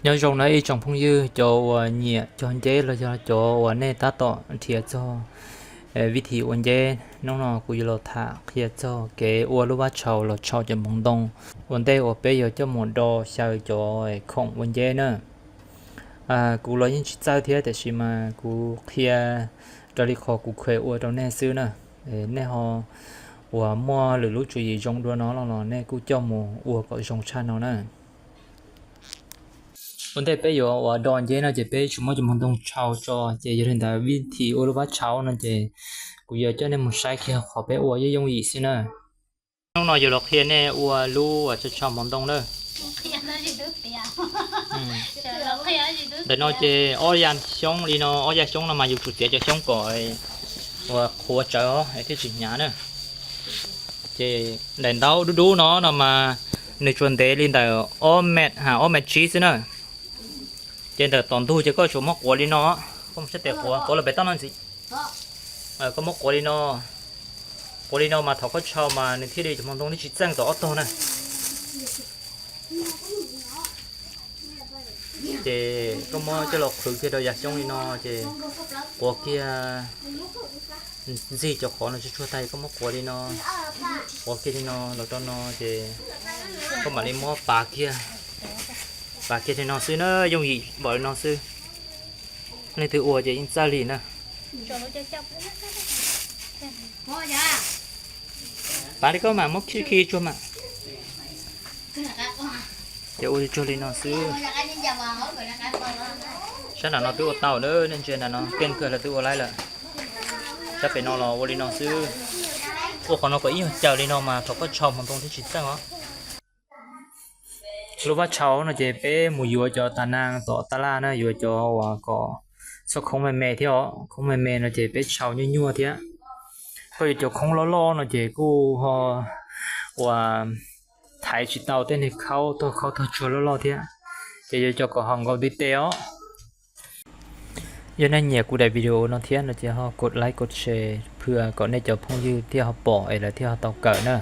Nyob zoo na ib tsoom phooj ywg, cov uas nyiam cog nceb los yog cov uas nej tab tom nrhiav txog vib thim ua nceb, hnub no kuv yuav los tham qhia txog kev ua lub vab tshau los tshau cov hmoov ntoo ua ntej uas peb yuav coj mus do xyaw cov khoom ua nceb na. Kuv los yeej tsis txawj thiab, tiam sis mas kuv qhia raws li qhov kuv kheev ua rau nej xwb na. Nej ho uas muaj lwm lub tswv yim zoo dua no los nej kuj coj mus ua kom zoo tshaj no na. Ua ntej peb yuav uas do nceb no ces peb tsuas muab cov hmoov ntoo tshau tso, ces yog li ntawd vib thim ua lub vab tshau no ces kuv yuav coj nej mus saib kiag qhov peb ua yooj yooj yim xwb na. Hnub no yuav los qhia nej ua lub uas tshau hmoov ntoo na. Ntawm no ces ob ya xyoob li no, ob ya xyoob no mas yus tsum txiav cov xyoob kom uas qhuav tsawv os es thiaj tsis hnyav na. Ces daim ntaub dub dub no no mas nws tsuas ntev li ntawm ob met ha ob met tsib xwb na. Ces ntawm tom ntug ces koj tsuas muab quav li no, koj mus sab tes quav, quav los pem toj no ntxiv. Koj muab quav li no, quav li no mas thaum koj tshau mas nws thiaj li cov hmoov ntoo thiaj tsis txeej tom ob tog na. Ces koj muab coj los qhwv kiag rau ya xyoob li no, ces quav kiag ntxig cov qhov no tsuag tsuag tag, koj muab quav li no, quav kiag li no los rau no, ces koj mam li muab pav kiag, pav kiag li no xwb na, yooj yim npaum li no xwb. Leej twg ua ces yeej txawj li na. Pav li koj mam muab khi khi tsuag mam. Ces ua tsuag li no xwb. Sab nram no twb ua tau na, nej ntsia nram no keej kawg lawv twb ua laib lawm. Sab pem no los ua li no xwb. Ua qhov no kom ib nyuag caws li no mas thaum koj tshau hmoov ntoo thiaj tsis txeej os. Lub vab tshau no ces peb mus yuav cov tas nag tom taj laj na, yuav cov uas kom txhob khoob me me thiab os. Khoob me me no ces peb tshau nyuaj nyuaj thiab. Koj yuav cov khoob loj loj no ces kuj ho uas thaiv tsis tau tej niag khaub tog khaub tog tsuag loj loj thiab. Ces yuav cov kom haum nkaus ntiv tes os. Yog nej nyiam kuv daim video no thiab no ces ho kos like kos share phwm kom nej cov phooj ywg thiaj ho pom es lawv thiaj ho tau kawm na.